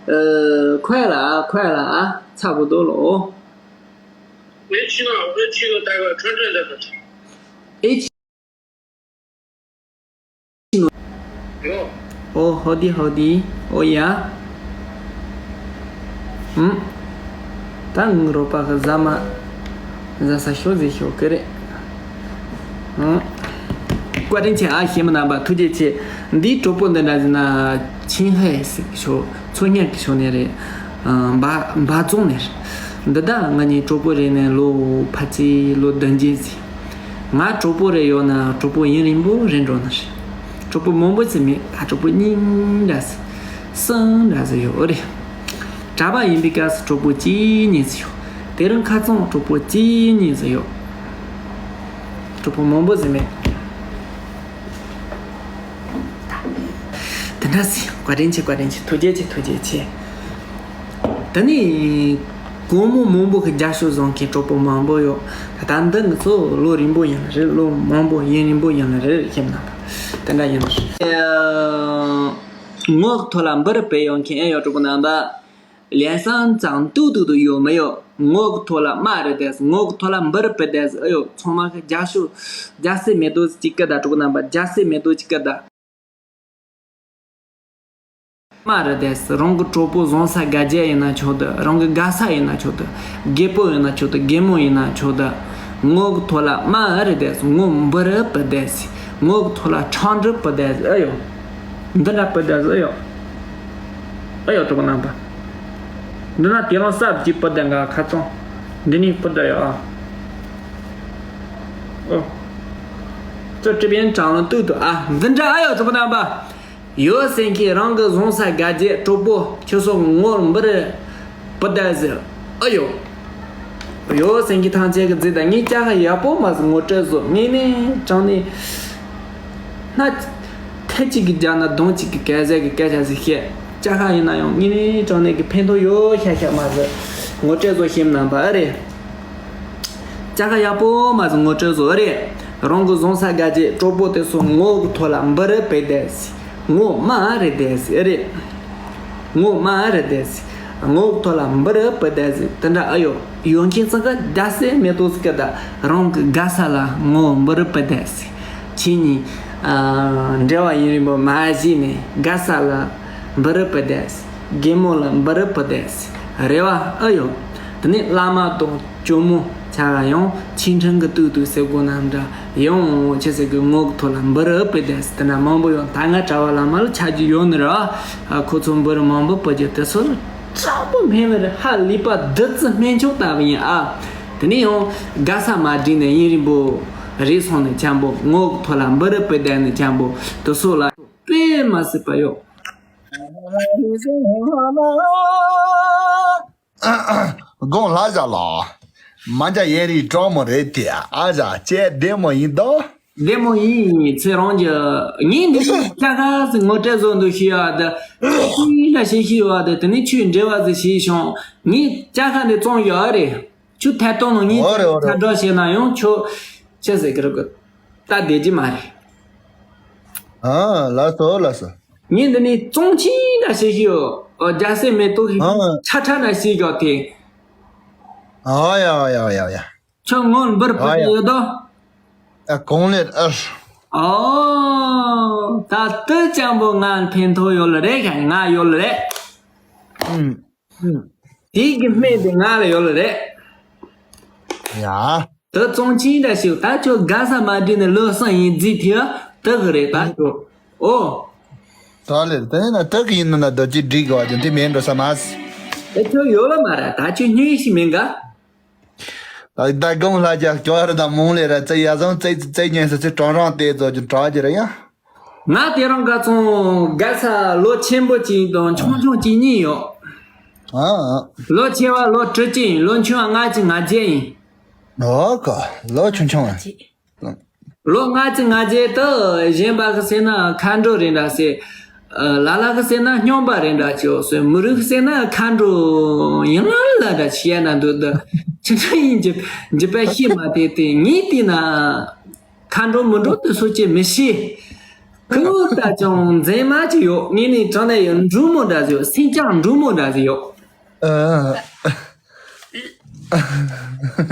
呃，快了啊，快了啊，差不多了哦。没去呢，我没去过，大概川川在那。诶，去呢。有。哦，好的，好的，哦呀。嗯，ད་ངའི་རོགས་པ་གི་ཟ་མ་ཟ་ས་ཤོག་ཟེར་ཤོག་གི་རེད། ཨང་། བཀའ་དྲིན་ཆེ་ཨ། ཞེ་མི་རྣམ་པ་ཐུགས་རྗེ་ཆེ། འདིའི་གྲོགས་པོ་འདི་འདྲ་ཟེར་ན་ཆིང་ཧའེ་ཟེར་གི་ཤོག་མཚོ་སྔོན་གི་ཕྱོགས་ནས་རེད། འབའ་འབའ་རྫོང་ནས་རེད། འདི་ད་ང་གཉིས་གྲོགས་པོ་རེད་ནས་ལོ་ཕལ་ཆེར་ལོ་བདུན་བརྒྱད་ཟིན། ང་གྲོགས་པོ་རེ་ཡོད་ན་གྲོགས་པོ་ཡུན་རིང་པོ་རེད་འགྲོ་ནི་རེད། གྲོགས་པོ་མང་པོ་ཟིན་མེད། ད་གྲོགས་པོ་གཉིས་འདྲ་ཟིན། གསུམ་འདྲ་ཟིན་ཡོད་རེད། གྲྭ་པ་ཡིན་པའི་སྐབས་སུ་གྲོགས་པོ་གཅིག་གཉིས་ཟིན་ཡོད། དེ་རིང་ཁ་རྩང་གྲོགས་པོ་གཅིག་གཉིས་ཟིན་ཡོད། གྲོགས་པོ་མང་པོ་ཟིན་མེད། དེ་འདྲ་ཟིན། བཀའ་དྲིན་ཆེ། བཀའ་དྲིན་ཆེ། ཐུགས་རྗེ་ཆེ། ཐུགས་རྗེ་ཆེ། ད་ནི་སྒོར་མོ་མང་པོ་གི་རྒྱབ་སྐྱོར་བཟོ་མཁན་གྲོགས་པོ་མང་པོ་ཡོད། ད་ལྟ་འདི་ང་ཚོ་ལོ་རིང་པོ་ཡིན་ན་རེད། ལོ་མང་པོ་ཡུན་རིང་པོ་ཡིན་ན་རེད། ཁྱིམ་ནང་དེ་འདྲ་ཡིན་ན་རེད། ངོ་གི་ཐོག་ལ་འབུར་བུད་ཡོང་མཁན་ཨེ་ཡོད། གྲོགས་པོ་རྣམ་པ། ལན་སང་ཙང་ཏུག་ཏུག་ཏུ་ཡོད་མི་ཡོད། ངོ་གི་ཐོག་ལ་མ་རེད་དེ། ངོ་གི་ཐོག་ལ་འབུར་བུད་དེ་ཨེ་ཡོད། ཚང་མ་གི་རྒྱབ་སྐྱོར། རྒྱལ་སྲས་མེ་ཏོག་གཅིག་གི་ད། གྲོགས་པོ་རྣམ་པ། རྒྱལ་སྲས་མེ་ཏོག་གཅིག་གི་ད། མ་རེད་དེ། རང་གི་གྲོགས་པོ་བཟང་ས་དགའ་རྒྱུ་ཡིན་ན་ཆོག་ད། རང་གི་དགའ་ས་ཡིན་ན་ཆོག་ད། རྒད་པོ་ཡིན་ན་ཆོག་ད། རྒན་མོ་ཡིན་ན་ཆོག་ད། ངོ་གི་ཐོག་ལ་མ་རེད་དེ། ངོ་འབུར་བུད་དེ། ངོ་གི་ཐོག་ལ་ཁྲག་འབྲུ་བུད་དེ་ཨེ་ཡོད། འདི་འདྲ་བུད་དེ་ཨེ་ཡོད། ཨེ་ཡོད། གྲོགས་པོ་རྣམ་པ། འདི་ན་དེ་རིང་གསར་བརྗེ་བུད་དེ་འགའ། ཁ་རྩང་འདི་ནས་བུད་དེ་ཡོད་ཨ། ཨོ། ཙི་ཀྲི་པིན་ཀྲང་ལ་ཏུག་ཏུ་ཨ། འདི་འདྲ་ཨེ་ཡོད། གྲོགས་པོ་རྣམ་པ། ཡོད་ཟེར་མཁན་རང་གི་བཟང་ས་དགའ་རྒྱུ་གྲོགས་པོ་ཁྱོད་ཚོ་ངོ་འབུར་བུད་དེ་ཟེར་ཨེ་ཡོད། ཡོད་ཟེར་མཁན་ཐམས་ཅད་ཀྱི་རྫི་ད། ངས་ཅ་ཁ་ཡག་པོ་མ་ཟིག་ངོ་སྤྲོད་བཟོ། དངོས་གནས་དྲང་གནས་སྣ་ཐལ་གཅིག་གིས་བརྒྱབ་ན་གདོང་གཅིག་གིས་གས་ཟེར་གི་སྐད་ཆ་ཟིག་བཤད། ཅ་ཁ་ཡིན་ན་ཡང་དངོས་གནས་དྲང་གནས་ཀྱི་ཕན་ཐོགས་ཡོད་ཤག་ཤག་མ་ཟིག་ངོ་སྤྲོད་བཟོ། ཁྱིམ་རྣམ་པ་ཨེ་རེད། ཅ་ཁ་ཡག་པོ་མ་ཟིག་ངོ་སྤྲོད་བཟོ་ཨེ་རེད། རང་གི་བཟང་ས་དགའ་རྒྱུ་གྲོགས་པོ་དེ་ཚོ་ངོ་གི་ཐོག་ལ་འབུར་བུད་དེ། ངོ་མ་རེད་དེ་ཨེ་རེད། ངོ་མ་རེད་དེ། ངོ་གི་ཐོག་ལ་འབུར་བུད་དེ། དེ་འདྲ་ཨེ་ཡོད། ཡོད་མཁན་ཚང་ག་རྒྱལ་སྲས་མེ་ཏོག་ཟིག་གི་ད། རང་གི་དགའ་ས་ལ་ངོ་འབུར་བུད་དེ། ཁྱེད་གཉིས་ཨ་འབྲེལ་བ་ཡུན་རིང་པོ་མ་བྱས་ནས་དགའ་ས་ལ་འབུར་བུད་དེ། རྒན་མོ་ལ་འབུར་བུད་དེ། རེ་བ་ཨེ་ཡོད། དེ་ནས་བླ་མ་དང་ཇོ་མོ་ཆ་ག་ཡང་ཆེ་ཕྲེང་གི་ཏུག་ཏུག་ཟེར་གོ་ནམ་འདྲ་ཡང་ཆི་ཟེར་གི་ངོ་གི་ཐོག་ལ་འབུར་བུད་དེ། དེ་འདྲ་མང་པོ་ཡོད། ད་ང་གྲྭ་པ་བླ་མ་ལ་ཆ་རྒྱུས་ཡོད་ནི་རེད། ཨ་ཁོ་ཚོ་འབུར་མང་པོ་བུད་རྒྱུ་དེ་ཚོ་དྲག་པོ་སྨན་པ་རེད། ཧ་ལས་པ་བདུད་རྩི་སྨན་མཆོག་ལྟ་བུ་ཡིན་ཨ། དེ་ནས་ཡང་དགའ་ས་མ་བསྒྲིགས་ནས་ཡུན་རིང་པོ་རེད་སོང་ནས་འཇམ་པོ་ངོ་གི་ཐོག་ལ་འབུར་བུད་དེ་ནས་འཇམ་པོ་དེ་ཚོ་ལ་དཔེ་མ་སྲིད་པ་ཡོད། དགོངས་ལ་བཞག་ལ། མ་འཇའ་ཡན་རིའི་གྲོགས་མོ་རེད་དེ། ཨ་ཅག་ཁྱེད་བདེ་མོ་ཡིན་དོ། བདེ་མོ་ཡིན། ཚེ་རང་གི་ངས་འདི་ཅ་ཁ་ཟིག་ངོ་སྤྲོད་བཟོ་འདུག་ཤི་ཡ་དེ། ཅི་འདྲ་ཞིག་ཤི་ཡོད་དེ། དེ་ནས་ཁྱོད་འབྲེལ་བ་ཟིག་བྱས་བྱུང་། ངས་ཅ་ཁ་འདི་བཙོང་ཡོད་རེད། ཁྱོད་ཐད་གཏོང་ནང་ངས་འོ་རེད་འོ་ཁྱབ་རེད། བསྒྲགས་བྱས་ན་ཡང་ཁྱོད་ཆི་ཟེར་གི་རེད་གི། ད་བསྡད་ཀྱི་མ་རེད། ཨ་ལགས་སོ་ལགས་སོ། ངས་འདི་ནས་བཙོང་ཆེན་འདྲ་བྱས་ཤི་ཡོད། ཨོ་རྒྱལ་སྲས་མེ་ཏོག་གི་ཨ་ཆ་ཁྲ་འདྲ་བྱས་ཀྱོག་དེ། ཨ་ཡ་ཡ་ཡ་ཡ། ཁྱོད་ངོ་འབུར་བུད་ཨ་ཡ་ཡོད་དོ། ཨ་གོང་ལེར་ཨ། ཨོ། ད་ལྟ་ཅང་པོ་ང་ཕན་ཐོགས་ཡོད་ལ་རེད། ཁ་ང་ཡོད་ལ་རེད། ཨུམ། ཨུམ། དེ་གི་སྨན་དེ་ང་ལ་ཡོད་ལ་རེད། ཡ། ད་བཙོང་ཆེན་འདྲ་ཞིག་ད་ཁྱོད་དགའ་ས་མ་བསྒྲིགས་ནས་ལོ་གསུམ་ཡིན་རྫིས་ཐེ་ད་གི་རེད་ད་ཁྱོད། ཨོ། ད་ལེར་དེ་ན་ད་གི་ཡིན་ན་ན་རྡོ་རྗེ་བསྒྲིགས་དགོས་པ་དེ་མེད་འགྲོ་ས་མ་ཟད། ད་ཁྱོད་ཡོད་ལ་མ་རེད། ད་ཁྱོད་སྙིང་ཞིག་མིན་ག། ད་ད་དགོངས་ལ་རྒྱ་སྐྱོ་ར་དང་མོང་ལེ་ར་ཙེ་ཡ་བཟང་ཙེ་ཙེ་ཉན་ས་ཙེ་གྲོང་རང་དེ་ཚོ་ཅུང་གྲགས་ཀྱི་རེད་ཡ། ང་དེ་རིང་ག་ཚོང་དགའ་ས་ལོ་ཆེན་པོ་གཅིག་དང་ཆུང་ཆུང་གཅིག་གཉིས་ཡོད། ཨ། ལོ་ཆེ་བ་ལོ་དྲུག་ཅུ་ཡིན། ལོ་ཆུང་བ་ལྔ་བཅུ་ང་བརྒྱད་ཡིན། ཨོ་ཀ། ལོ་ཆུང་ཆུང་བ། ལོ་ལྔ་བཅུ་ང་བརྒྱད་དུ་གཞན་པ་གི་ཟེར་ན་མཁའ་འགྲོ་རེ་འདྲ་ཟེར། ལ་ལ་གི་ཟེར་ན་སྨྱོན་པ་རེ་འདྲ་ཅིག་ཟེར། མི་རིགས་ཟེར་ན་མཁའ་འགྲོ་ཡིན་ལ་ལ་འདྲ་ཞིག་ཡ་ན་འདུག་འདི་ཆུང་ཆུང་ཡིན་གྱི་འཇིགས་པ་ཤི་མ་དེ་དེ་ངས་བལྟས་ན། མཁའ་འགྲོ་མི་འགྲོ་དེ་སོ་ཅི་མི་ཤེས། ཁོ་ལྟ་ཅང་མཛེས་མ་ཅིག་ཡོད། ངས་ནི་དྲང་ནས་ཡོད་འབྲུག་མོ་འདྲ་ཟིག་ཡོད། སེང་ལྕམ་འབྲུག་མོ་འདྲ་ཟིག་ཡོད། ཨ།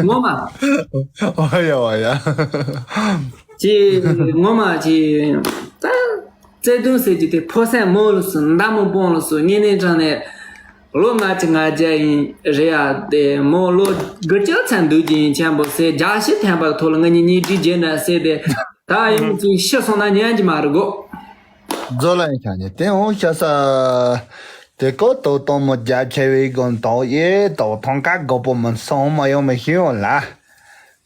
ངོ་མ། ཨ་ཡ་ཨ་ཡ། ཅི་ངོ་མ་ཅི། ད་བརྩེ་དུང་ཟེར་གྱི་དེ་ཕོ་སེམས་མོ་ལ་སུ་མདའ་མོ་སྤོང་ལ་སུ་ངས་ནི་དྲང་ནས། ལོ་ལྔ་བཅུ་ང་བརྒྱད་ཡིན་རེད་ཡ། དེ་མོ་ལོ་དགུ་བཅུ་ཚན་འདུག་གི་ཡིན་ཆེན་པོ་ཟེར་རྒྱ་ཤི་ཐན་པ་ཐོག་ལ་ང་གཉིས་གཉིས་བསྒྲིགས་རྗེས་འདྲ་ཟེར་དེ་ད་ཡིན་གྱི་ཤི་སོང་ན་ཉན་གྱི་མ་རེད་གོ། རྫོ་ལ་ཡིན་ཤག་ཉེ་དེ་འོང་ཤ་ས། དེ་ཀོ་ཏོ་ཏོ་མོ་རྒྱ་ཆེ་བའི་དགོན་ཏོ་ཡེ་ཏོ་ཐང་ཀ་དགོ་པོ་མིན་སོང་མ་ཡོང་མི་ཤེས་ཡོང་ལ།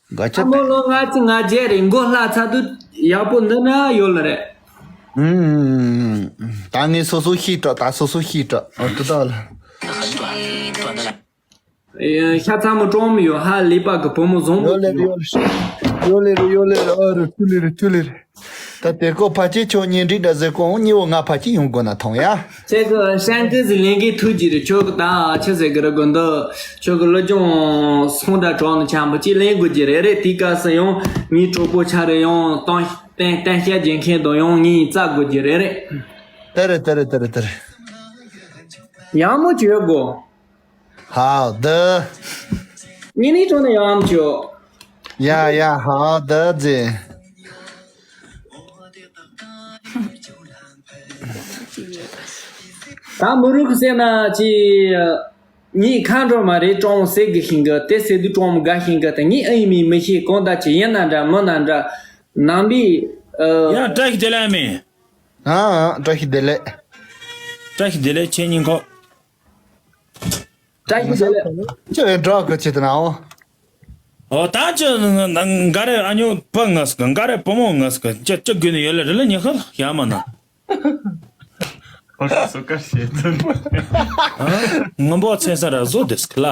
དགོ་ཆེ་ཨ་མོ་ལོ་ལྔ་བཅུ་ང་བརྒྱད་རེད། མགོ་ལྷག་ཚར་དུས་ཡག་པོ་འདི་ན་ཡོད་ལ་རེད། ཨུམ། ད་ངས་སོ་སོ་ཤེས་སྤྲོ། ད་སོ་སོ་ཤེས་སྤྲོ། ཨོ་ཏོ་ཏོ་ལ། ཤ་ཚ་མོ་གྲོང་མི་ཡོད་ཧ་ལས་པ་གི་བུ་མོ་བཟང་པོ་ཡོད་ལེ་རེད། ཡོད་ལེ་རེད། ཡོད་ལེ་རེད། ཨ་རེད། ཐུ་ལེ་རེད། ཐུ་ལེ་རེད། ད་དེ་ཀོ་ཕ་ཅི་ཆོ་གཉེན་སྒྲིག་འདྲ་ཟེར་ཀོ་འོང་ཉི་བོ་ང་ཕ་ཅི་ཡོང་དགོ་ན་ཐོང་ཡ། ཁྱེད་ཀྱི་ཧྲན་ཀི་ཟི་ལེན་གི་ཐུག་གི་རེད། ཁྱོད་ཀྱི་ད་ཆི་ཟེར་གི་རེད་གོ་འདི། ཁྱོད་ཀྱི་ལོ་ཆུང་སོང་འདྲ་གྲོགས་ནི་ཆམ་པ་ཅི་ལེན་དགོ་གི་རེད། རེད་དེ་ག་སི་ཡོང་ངའི་གྲོགས་པོ་ཆ་རེ་ཡོང་སྟོང་བསྟན་བསྟན་བཤད་རྒྱན་མཁན་དང་ཡོང་ངའི་རྩ་དགོ་གི་རེད། རེད། དེ་རེད། དེ་རེད། དེ་རེད། དེ་རེད། ཡག་མོ་བྱོས་དགོ། 好的。 你那种的要俺们就 ཡ་ཡ། 好的姐。 ད་མི་རུག་ཟེར་ན་ཅི། ངའི་ཁ་འགྲོ་མ་རེད། ཀྲོང་ཟེར་གི་ཤིང་གི་དེ་ཟེར་དུས་ཀྲོང་མོ་དགའ་ཤིང་གི་དེ་ངའི་ཨ་ཡིན་མིན་མི་ཤེས། གང་ལྟར་ཅི་ཡིན་ན་འདྲ་མིན་ན་འདྲ། ནང་པའི་ཨ། ཡ་བཀྲ་ཤིས་བདེ་ལེགས་མིན། ཨ་ཨ། བཀྲ་ཤིས་བདེ་ལེགས། བཀྲ་ཤིས་བདེ་ལེགས་ཁྱེད་གཉིས་ཁོ། བཀྲ་ཤིས་བདེ་ལེགས། ཁྱོད་འདྲ་གི་ཆེད་དུ་ན་འོ། ཨོ་ད་ཅི་འགའ་རེ་ཨ་ཉོ་བུ་ངས་གི་འགའ་རེ་བུ་མོ་ངས་གི་ཅི་ཅི་དགོས་ནི་ཡོད་ལེ་རེད་ལེ་ཉི་ཤུ་ཡ་མ་ན། ཨོ་ཤི་སུ་ཀར་ཤེས་ཚུན། ངན་པོ་ཚན་ས་ར་བཟོ་དེས་ཁི་ལ།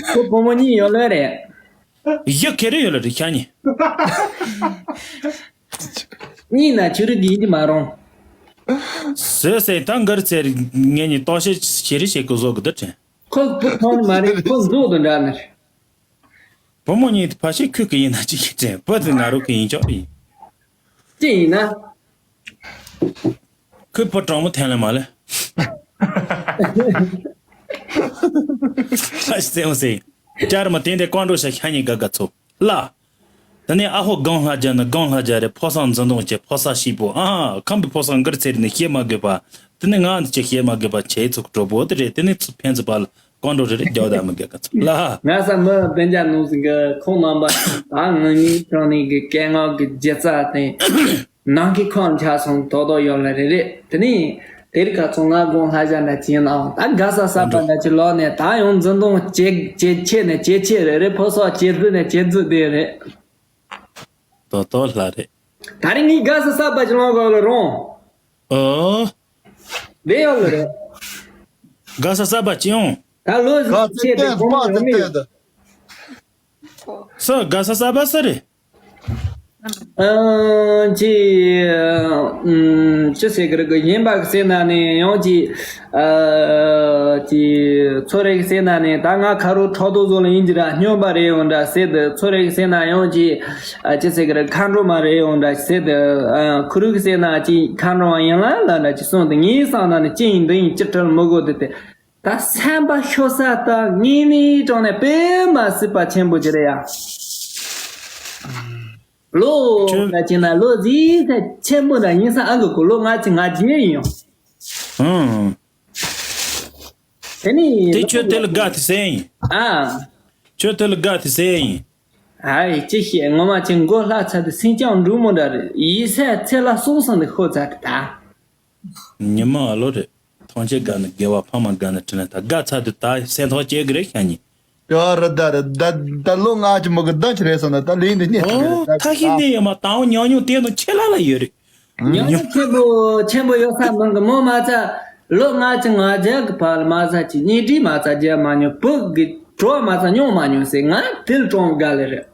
ཁོ་བུ་མོ་གཉིས་ཡོད་ལེ་རེད། ཡི་གེ་རེ་ཡོད་ལེ་རེད་ཤ་ཉི། གཉིས་ན་ཆུ་རུ་དགིན་གྱི་མ་རུང་། ཟོས་ཟེར་ད་འགར་ཚེ་ངེད་གཉིས་ལྟོགས་ཤེས་ཤེས་རེ་བྱེད་དགོས་བཟོ་གི་འདུག་དྲན། ཁོ་བུ་ཐོང་མ་རེད། ཁོ་མཛོག་ཏུ་འདྲ་ནི་རེད། བུ་མོ་གཉིས་དེ་ཕ་ཤེས་ཁུ་གི་ཡིན་ན་ཅི་གི་དྲན། བུ་དེ་ང་རུ་གི་ཡིན་ཆོག་ཡིན། ཅི་ཡིན་ན། ཁོས་བུ་གྲོགས་མོ་འཐེན་ལེ་མ་ལེ། ཨ་ཤི་ཙེ་མོ་ཟེར། ཅར་མ་དེ་འདྲའི་ཀོང་འགྲོ་ཤ་ཤ་ཉིན་དགའ་དགའ་ཚོ་ལ། དེ་ནས་ཨ་ཧོ་སྒང་ལྷ་རྒྱལ་ནི་སྒང་ལྷ་རྒྱལ་རེད། ཕོ་གསར་འཛིན་གཏོང་བྱེད་ཕོ་གསར་ཞིག་པོ་ཨ་ཁམས་པའི་ཕོ་གསར་འགར་ཚེ་རིང་ནི་བཤད་མ་དགོས་པ། དེ་ནས་ང་འདི་ཅི་བཤད་མ་དགོས་པ་བྱས་ཚུགས་གྲོགས་པོ་དེ་རེད། དེ་ནས་ཚུ་ཕན་ཚུ་པ་ལ་ཀོང་འགྲོ་རེ་རེ་རྒྱག་ད་མི་དགོས་ཀ་ཚོ་ལ། ང་ས་མི་བདེ་འཇགས་ནོར་ཟིན་གི་ཁོང་རྣམ་པ་ད་ང་གཉིས་ཚང་ནས་གི་སྐད་ངག་གི་སྒྱུ་རྩལ་དེ། ནང་གི་ཁོང་ཆ་སོང་དོ་དོ་ཡོད་ལ་རེ་རེ། དེ་ནས་དེ་རིང་ཁ་ཚོ་ང་དགོང་ལྷ་ཞག་འདྲ་བྱིན་ནའང་ད་དགའ་ས་ས་པ་འདྲ་ཅིག་ལོག་ནས་ད་ཡང་འཛིན་གཏོང་བྱེད་བྱེད་ཆེ་ནས་བྱེད་ཆེ་རེ་རེ། ཕོ་སོགས་བྱེད་རྫུ་ནས་བྱེད་རྫུ་དེ་རེད། དོ་དོ་ལྷ་རེད། ད་རིང་ངའི་དགའ་ས་ས་པ་ཅིག་ལོག་གོ་ལ་རུང་། ཨོ། དེ་ཡོད་ལ་རེད། དགའ་ས་ས་པ་ཅིག་ཡོང་། ད་ལོ་ཟིག་ཆེ་དེ་ཁོང་མ་ར་མི་ཡོད། ས་དགའ་ས་ས་པ་ས་རེད། ཨ་ཅི། ཨམ། ཅི་ཟེར་གི་རེད་གི་ཡིན་པ་གི་ཟེར་ན་ནི་ཡང་ཅི། ཨ་ཅི། ཚོ་རེ་གི་ཟེར་ན་ནི་ད་ང་ཁ་རོ་ཁྲག་རྡོ་བཟོ་ལ་ཡིན་གྱི་ར་སྨྱོན་པ་རེད་ཡོང་འདྲ་ཟེར་དུ། ཚོ་རེ་གི་ཟེར་ན་ཡང་ཅི། ཨ་ཅི་ཟེར་གི་རེད་མཁའ་འགྲོ་མ་རེད་ཡོང་འདྲ་ཟེར་དུ། ཨ་ཁུ་རུ་གི་ཟེར་ན་ཅི་མཁའ་འགྲོ་མ་ཡིན་ལ་ལ་འདྲ་ཅི་གསུངས་དུ། ངའི་བསམ་ན་ནི་ཅི་ཡིན་འདི་ཡིན་ཅི་ཁྲེལ་མི་དགོས་དུ་དེ། ད་སེམས་པ་ཤོར་ས་ད་ངེས་ནས་དྲང་ནས་དཔེ་མ་སྲིད་པ་ཆེན་པོ་ཅིག་རེད་ཡ། ལོ་ཁྱོད་ན་ཅི་ན་ལོ་ཟིག་ད་ཆེན་པོ་འདྲ་ཡིན་ས་ཨ་གི་གོ་ལོ་ལྔ་བཅུ་ང་བརྒྱད་ཡིན་ཡང་། ཨང་། དེ་ནི་དེ་ཁྱོད་དེ་ལ་དགའ་དེ་ཟེར་ཡིན། ཨ། ཁྱོད་དེ་ལ་དགའ་དེ་ཟེར་ཡིན། ཨའི་ཅི་ཤེས་ངོ་མ་ཅི་མགོ་ལྷག་ཚར་དུ་སེང་ལྕམ་འབྲུག་མོ་འདྲ་རེད། ཡིད་སེམས་ཚེ་ལ་སོང་སོང་དུ་ཤོར་ཚར་དུ་ད། ཉི་མ་ཨ་ལོ་རེད། ཐང་ཆེན་དགའ་ནི་དགེ་བ་ཕ་མ་དགའ་ནི་དྲིན་ལན་ད་དགའ་ཚར་དུས་ད་སེམས་ཐག་བཅད་གི་རེད་ཤ་ཉི། ཡ་ར་ད་ར་ད་ད་ལོ་ལྔ་ཅི་མོ་གི་ཟླ་ཅི་རེད་སོང་ན་ད་ལས་འདི་རྙེད་ཐུབ་ཀྱི་ཨོ་རེད་ད་ཐ་ཤི་ཨ། ནི་ཡ་མ་དང་ཉོ་ཉོ་དེ་ནོ་ཆེ་ལ་ལ་ཡོད་རེད། ཉོ་ཉོ་ཆེན་པོ་ཆེན་པོ་ཡོད་ས་མང་གི་མོ་མ་ཚ་ལོ་ལྔ་ཅི་ང་རྒྱལ་གི་ཕ་ལ་མ་ཚ་ཅི་གཉིས་དྲིས་མ་ཚ་རྒྱལ་མ་ཉོ་བུ་གི་གྲོགས་མ་ཚ་ཉོ་མ་ཉོ་ཟེར་ང་དེ་ལ་གྲོང་དགའ་ལེ་རེད།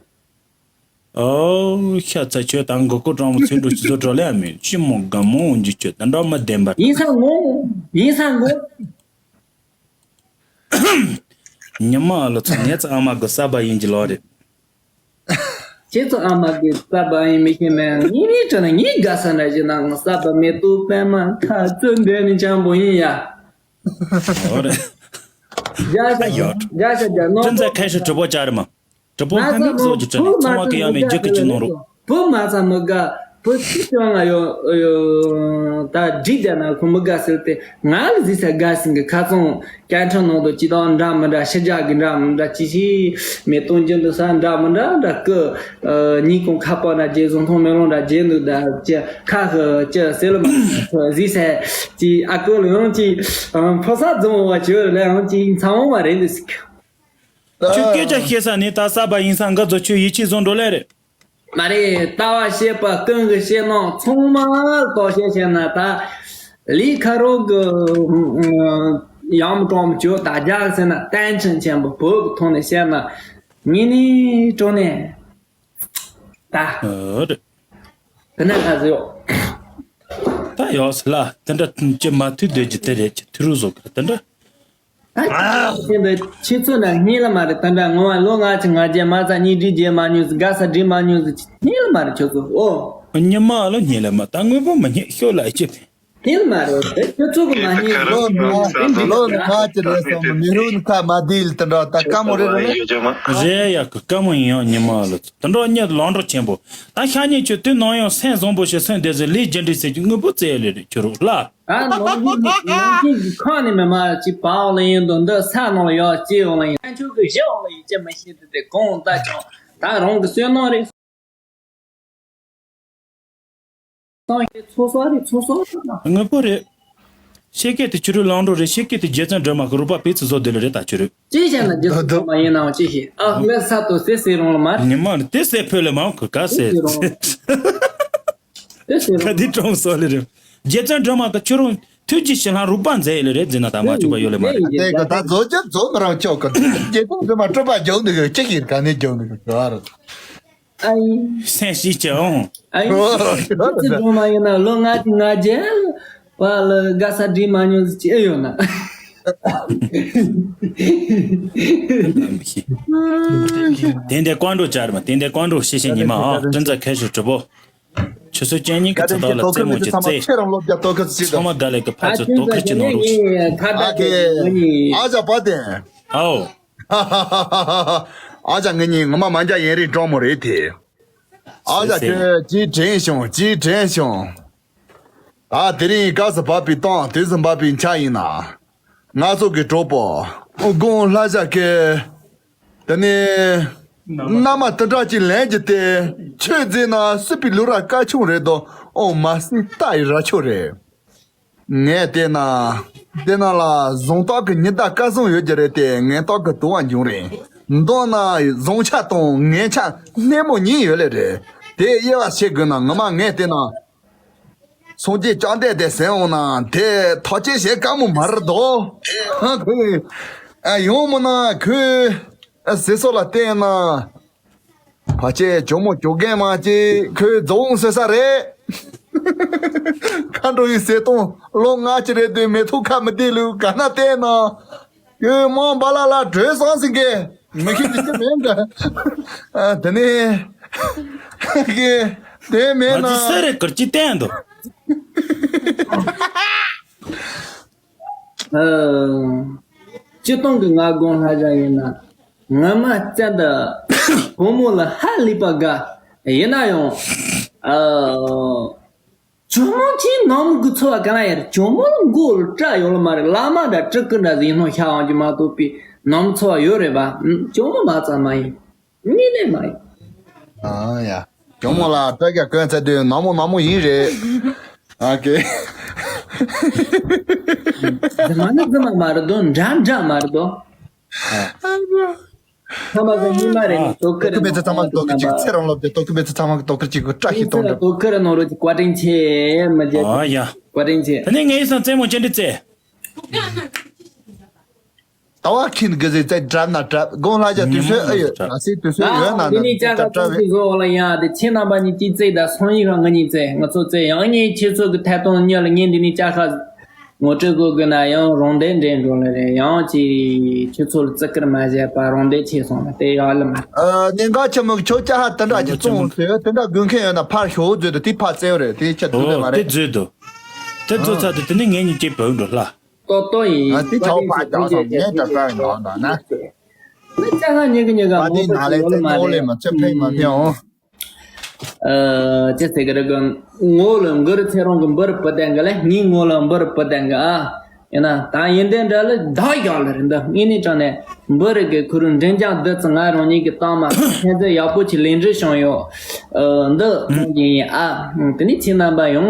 ཨོ་ཤ་ཚ་ཁྱོད་དང་མགོ་སྐོར་གྲོང་མོ་ཚུན་འགྲོ་ཆུ་ཚོད་འགྲོ་ལེ་ཨ་མི་ཅི་མོ་དགའ་མོ་འོན་རྒྱུ་ཁྱོད་ད་འགྲོ་མ་བདེན་པར། ཡིན་ས་ངོ་ཡིན་ས་ངོ། ཉི་མ་ཨ་ལོ་ཚ་ངེད་ཚ་ཨ་མ་གི་ས་བ་ཡིན་གྱི་ལོ་རེད། ཁྱེད་ཚོ་ཨ་མ་གི་ས་བ་ཡིན་མི་ཤེས་མེད་ངེད་ནི་དྲན་ན་ངེད་དགའ་ས་འདྲ་ཞིག་ནང་ས་བ་མེ་ཏོག་པད་མ་ཁ་ཚོན་འདྲེ་ནི་འཇམ་པོ་ཡིན་ཡ། ཨོ་རེད། རྒྱ་ཤ་ཨ་ཡོད། རྒྱ་ཤ་རྒྱ་ནོར་ཁྲིམས་རྩ་ཁ་ཤས་གྲུབ་པོ་བཅའ་རེད་མ། གྲུབ་པོ་ཧ་མིག་བཟོ་རྒྱུ་དྲན་ནས་ཚང་མ་གི་ཡ་མེད་རྒྱུ་གི་ཅི་ནོར་རོ། བུ་མ་ཚ་མི་དགའ། ཁོ་ཚོ་ང་ཡོ་ཡོ་ད་འགྲིག་བསྡད་ན་ཁོ་མི་དགའ་ཟེར་ཏེ། ང་ལ་གཟིགས་ས་དགའ་ཟིན་གི། ཁ་ཚོང་སྐད་འཕྲིན་ནང་དུ་ཅི་དང་འདྲ་མི་འདྲ། ཕྱི་རྒྱལ་གི་འདྲ་མི་འདྲ་ཅི་ཞིག་མེ་སྟོན་རྒྱུ་འདུག་ས། འདྲ་མི་འདྲ་འདྲ་སྐུ་ཉིན་གུང་ཁ་པར་འདྲ་རྒྱས། བཟོ་མཐོང་མེ་ལོང་འདྲ་རྒྱས་འདུག་ད་ཅི་ཁ་ཧི་ཅི་ཟེར་ལ་མ་གཟིགས་ས་ཅི། ཨ་ཁུ་ལ་ཡང་ཅི་ཕོ་གསར་རྫོང་བ་ཅི་ལ་ཡང་ཅི་ཚང་མ་རེད་འདུག་ཟེར། ཁྱོད་སྐད་ཆ་བཤད་ས་ནས་ད་གསར་པ་ཡིན་ས་འགའ་ཚོ་ཁྱོད་ཡིད་ཆེས་བཟོ་འགྲོ་ལེ་རེད། མ་རེད། ལྟ་བ་བཤད་པ་ཀུན་གྱི་བཤད་ནོ་ཚང་མ་ལྟོ་བཤད་བཤད་ན་ད། ལི་ཁ་རོག་གི་ཡང་གྲོང་བཅོ་ད་རྒྱག་ཟེར་ན་བརྟན་ཆེན་ཆེན་པོ་བོད་ཀྱི་ཐོག་ནས་བཤད་ན་ཉིན་ནི་གྲོང་ནས་ད། ཨོ་རེད། དེ་ནས་ཁ་ཟེར་ཡོད། ད་ཡོག་སི་ལ་དེ་འདྲ་ཅི་མ་ཐུག་སྡོད་ཀྱི་དེ་རེད་ཀྱི་ཐུ་རུ་བཟོ་གི་དེ་འདྲ། ད་ཁྱེད་འདི་ཁྱེད་ཚོ་ན་སྙིང་ལ་མ་རེད། ད་འདྲ་ངོ་མ་ལོ་ལྔ་ཅིག་ང་རྒྱལ་མ་ཚ་གཉིས་སྒྲིག་རྒྱལ་མ་མྱོང་ཟིག་དགའ་ས་སྒྲིག་མ་མྱོང་ཟིག་སྙིང་ལ་མ་རེད་ཁྱོད་ཚོ། ཨོ། ཉི་མ་ལོ་སྙིང་ལ་མ་ད་དངོས་པོ་མ་རྙེད་ཤོག་ལ་ཅི། སྙིང་ལ་མ་རེད། དེ་ཁྱོད་ཚོ་གི་མ་སྙིང་ལོ་ལོ་ལོ་ལོ་ལྔ་ཅིག་རེད་སོང་། མི་རུང་ཁ་མ་བསྡད་ལ་དེ་འདྲ་ད་དཀའ་མོ་རེད་རེད། རེད་ཡ་གི་དཀའ་མོ་ཡིན་ཡང་ཉི་མ་ལོ་ཚོ་དེ་འདྲ་གཉིད་ལོག་འགྲོ་ཆེན་པོ། ད་ཤ་ཉེ་ཁྱོད་དུས་ནང་ཡང་སེམས་བཟང་པོ་ཞིག་སེམས་བདེ་ཟེར་ལས་རྒྱུ་འབྲས་ཟེར་གྱི་དངོས་པོ་བཙལ་ལེ་རེད་ཁྱོད་རོགས་ལ། ད་ནང་བཞིན་ནང་བཞིན་གྱི་ཁ་ནས་མི་མ་ཅིག་བག་ལ་ཡིན་དུ་འདི་ས་ནང་ལ་ཡོད་ཅི་ཡོང་ལ་ཡིན། ཁྱོད་ཀྱི་གཞི་འོང་ལ་ཡིན་ཅི་མི་ཤེས་དུ་དེ་གང་ལྟ་ཀྱང་ད་རང་གི་བསོད་ནམས་རེད། སང་ཞེས་ཚོགས་གསོག་རེད་ཚོགས་གསོག་རེད་ན། དངོས་པོ་རེད། ཤེས་སྐད་དེ་ཆུ་རུ་ལང་འགྲོ་རེད། ཤེས་སྐད་དེ་རྗེ་བཙུན་སྒྲོལ་མ་གི་རུ་པ་བེད་ཚུ་བཟོ་དེ་ལ་རེད་ད་ཆུ་རུ། ཅི་བྱས་ན་རྗེ་བཙུན་སྒྲོལ་མ་ཡིན་ནའང་ཅི་ཤེས་ཨ་ངའི་ས་དོ་སེ་སེ་རོང་ལ་མར། ཉི་མ་རེད་དེ་སེ་ཕོད་ལ་མང་གི་ག་སེ། སེ་རོང་། དེ་སེ་རོང་། ག་དེ་གྲོང་སོག་ལེ་རེད། རྗེ་བཙུན་སྒྲོལ་མ་གི་ཆུ་རུ་ཐུགས་རྗེ་ཞིང་ལྷང་རུ་པ་མཛད་ཡོད་ལེ་རེད་ཟེར་ན་ད་མ་བཅུག་པ་ཡོད་ལེ་མ་རེད། དེ་ག་ད་བཟོ་རྒྱུ་བཟོ་མི་རང་ཆོག་གི་རྗེ་བཙུན་སྒྲོལ་མ་སྤྲུལ་པ་རྒྱུག་འདུག་གི་ཅི་ཡིན་ག་ནས་རྒྱུག་འདུག་གི་ཟེར་བ་རེད། ཨ་ཡིན། སེམས་ཤིག་ཅི་འོང་། ཨ་ཡིན། ཨོ། ཅི་ཅི་སྒྲོལ་མ་ཡིན་ན་ལོ་ལྔ་ཅིག་ང་རྒྱལ་བ་ལ་དགའ་ས་སྒྲིག་མ་མྱོང་ཟིག་ཅི་ཨེ་ཡོད་ན། དེ་འདྲའི་ཀོང་འགྲོ་བྱ་ར་མ་དེ་འདྲའི་ཀོང་འགྲོ་ཤེས་ཤེས་ཉི་མ་ཨ་ཀྲིན་ཚ་ཁ་ཤོར་གྲི་པོ། ཆུ་ཚོད་བཅུ་གཉིས་ཀྱི་ཚ་ཐག་ལ་རྩེད་མོ་ཅིག་རྩེ། ཚང་མ་དགའ་ལས་ཀྱི་ཕར་ཚུར་དོ་ཁུར་ཅིག་གནང་རོགས། ཨ་ཅག་པ་དེ། ཨའོ། ཨ་ཅག་ངེད་གཉིས་ངོ་མ་མ་འཇའ་ཡན་རིགས་འགྲོགས་མོ་རེད་དེ། ཨ་ཅག་ཁྱོད་ཅིག་དྲན་བྱུང་ཅིག་དྲན་བྱུང་། ད་དེ་རིང་སྐབས་སུ་བབས་པའི་སྟངས་དུས་སུ་བབས་པའི་ཆ་ཡིན་ན། ང་ཚོ་གི་གྲོགས་པོ་དགོང་ལྷ་ཞག་གི་དེ་ནས་མནའ་མ་དེ་འདྲ་ཅིག་ལེན་རྒྱུ་དེ་ཆོས་མཛད་ན་སྲིད་པའི་ལུགས་ར་དཀའ་ཆུང་རེད་དོ། ཨོ་མ་སྲིད་རྟ་ཡི་ར་ཆོ་རེད། ངས་བལྟས་ན། དེ་ནང་ལ་བཟང་རྟགས་ཀྱི་ཉི་ཟླ་སྐལ་བཟང་ཡོད་ཀྱི་རེད་དེ་ངན་རྟགས་ཀྱི་དུ་བ་འབྱུང་རེད། མདོར་ན་བཟང་ཆ་དང་ངན་ཆ་སྣེ་མོ་གཉིས་ཡོད་ལེ་རེད། དེ་དབྱེ་བ་ཕྱེ་དགོས་ན་ངོ་མ་ངས་བལྟས་ན། སངས་རྒྱས་བཅོམ་ལྡན་འདས་ཟེར་འོང་ན་དེ་ཐག་གཅོད་བྱེད་དཀའ་མོ་མ་རེད་དོ། ཨ་ཁོས་ཨ་ཡོང་མོ་ན་ཁོས་ཨ་ཟེར་སོགས་ལ་བལྟས་ན། ཕལ་ཆེར་ཇོ་མོ་ཇོ་རྒན་མ་ཅིག་ཁོས་རྫོང་ཟེར་ས་རེད། མཁའ་འགྲོ་ཡི་ཟེར་སྟངས་ལོ་ལྔ་ཅིག་རེད་དུས་མེ་ཐོག་ཁ་མི་བདེ་ལུགས་ག་ན་བལྟས་ན། ཁོས་མང་བ་ལ་ལ་བྲོས་སོང་ཟིན་གི་མི་ཤེས་ཀྱི་ཅི་མེད་འདྲ། ཨ་དེ་ནས་ཀྱི་དེ་མེད་ན། ང་ཚོ་སུ་རེད་གར་ཅི་བསྟན་འདུག་ཨ། སྤྱིར་བཏང་གི་ང་དགོངས་ལྷ་བཞག་ཡིན་ན། ངོ་མ་བཙན་དུ་བུ་མོ་ལ་ཧ་ལས་པ་དགའ། ཡིན་ན་ཡང་། ཨ། ཇོ་མོ་ཅིག་ནང་མི་གི་འཚོ་བ་ག་ན་ཡར་ཇོ་མོ་ལ་མགོ་ལ་སྐྲ་ཡོད་ལ་མ་རེད། བླ་མ་འདྲ་སྤྲུལ་སྐུ་འདྲ་ཟིག་ཡིན་ནོ་ཤ་འོང་གི་མ་གཏོགས་པའི་ནང་མི་འཚོ་བ་ཡོད་རེད་པ། ཇོ་མོ་མ་ཙམ་མ་ཡིན། དངོས་གནས་མ་ཡིན། ཨ་ཡ། ཇོ་མོ་ལ་སྤྲ་རྒྱ་གོན་ཚར་དུས་ནག་མོ་ནག་མོ་ཡིན་རེད། ཨ་ཀེ། རྫི་མ་ནི་རྫི་མ་མ་རེད་དོ། འདྲ་འདྲ་མ་རེད་དོ། ཨ། ཚང་མ་གི་སྙིང་མ་རེད་ནི་དོ་ཁུར་རེད་ནོ། དོ་ཁུར་མེད་ཚེ་ཚང་མ་གི་དོ་ཁུར་ཅིག་ཚེ་རང་ལོབ་དེ་དོ་ཁུར་མེད་ཚེ་ཚང་མ་གི་དོ་ཁུར་ཅིག་གི་བཀྲ་ཤིས་གཏོང་རྒྱུ། དོ་ཁུར་ནོ་རོ་ཅིག་བཀའ་དྲིན་ཆེ་མི་རྒྱལ། ཨ་ཡ། བཀའ་དྲིན་ཆེ། ད་ནི་ངའི་སང་རྩེད་མོ་ཅི་འདྲ་རྩེ། ད་བ་ཁྱིན་གི་ཟེ་ཙེ་གྲབ་ན་གྲབ་དགོང་ལྷ་རྒྱ་དུས་ཚོད་ཨ་ཡོད་ན་སི་དུས་ཚོད་ཡོད་ན་ན་འདི་ནས་ཅག་ཁ་གྲབ་གྲབ་ཚོད་རེད། ཀྱི་བཟོ་འོ་ལ་ཡ་དེ་ཁྱེད་རྣམ་པ་གཉིས་ཀྱིས་རྩེ་ད་སང་ཡིག་ག་ང་གཉིས་རྩེ་ང་ཚོ་རྩེ་ཡང་ངས་ཁྱེད་ཚོ་གི་ཐད་གཏོང་གཉིས་ལ་ངས་འདི་ནས་ཅག་ཁ་ངོ་སྤྲོད་དགོས་གི་ན་ཡང་རང་བདེ་འདྲེན་འགྲོ་ལེ་རེད། ཡང་ཅི་ཁྱེད་ཚོ་ལ་བརྩི་བཀུར་མ་བྱས་པ་རང་བདེ་ཆེ་སོང་ལ་དེ་ཡག་ལ་མ། ཨ་ནི་འགའ་ཆེ་མོ་ཁྱོད་ཅག་ཧ་དེ་འདྲ་ཅིག་བཙོང་ཟེར་དེ་འདྲ་དགོས་མཁན་ཡོད་ན་ཕར་ཞོག་བཟོས་དུ་དེ་ཕར་བཙལ་རེད་དེ་ཁྱེད་དུ་ལེ་མ་རེད། དེ་བཟོས་དུ། དེ་བཟོས་ཚར་དུ་དེ་ནི་ངེད་གཉིས་ཀྱིས་བོད་འགྲོ་ལ། ཏོག་ཏོག་ཡིན། ང་དེ་ཆའོ་པ་ཅག་སོང་ངས་དྲ་དྲ་ཡིན་ནོ་ནོ་ན། ནི་ཅག་ཧ་ཉེ་གི་ཉེ་ག་པ་མང་དེ་པོ་ན་ལེ་ཡོད་ལ་ཙེ་མ་ནོ་ལེ་རེད། མ་ཚེ་ཕེ་མ་ཕེ་འོང་། ཨ་ཅི་ཟེར་གི་རེད་གི། ངོ་ལ་འགུར་ཚེ་རང་གི་འབུར་བུ་ལྡན་གི་ལ། ངའི་ངོ་ལ་འབུར་བུ་ལྡན་གི་ཨ། ཡིན་ན་ད་ཡིན་དེ་འདྲ་ལ་བདག་ཡག་ལ་རེད། འདི་དངོས་གནས་དྲང་གནས་འབུར་གི་ཁུར་མགྲིན་ལྕགས་བདུད་རྩི། ང་རང་ཉིད་ཀྱི་གཏམ་མ་ཁྱེད་ཚོས་ཡག་པོ་ཅིག་ལེན་འདྲི་བྱུང་ཡོད། ཨ་འདི་གསུང་གི་ཡིན་ཨ། དེ་ནས་ཁྱེད་རྣམ་པ་ཡང་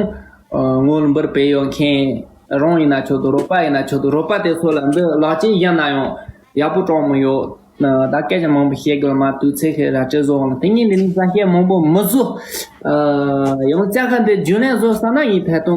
ཨ་ངོ་ལ་འབུར་བུ་ཡོད་མཁན་རང་ཡིན་ན་ཆོག་འདུག་རོགས་པ་ཡིན་ན་ཆོག་འདུག་རོགས་པ་དེ་ཚོ་ལ་འདི་ལག་ཅན་བཞག་ན་ཡང་ཡག་པོ་གྲོགས་མོ་ཡོད། ད་སྐད་ཆ་མང་པོ་བཤད་དགོས་མ་དུས་ཚོད་ཁེལ་ར་ཅི་བཟོ་འོང་། དེ་ཉིན་འདི་ནས་ས་སྐད་མང་པོ་མི་བཟོ། ཨ་ཡང་ལྕགས་ཁ་འདི་རྒྱུན་ལས་བཟོ་ས་ན་ཡིན་ཐད་གཏོང་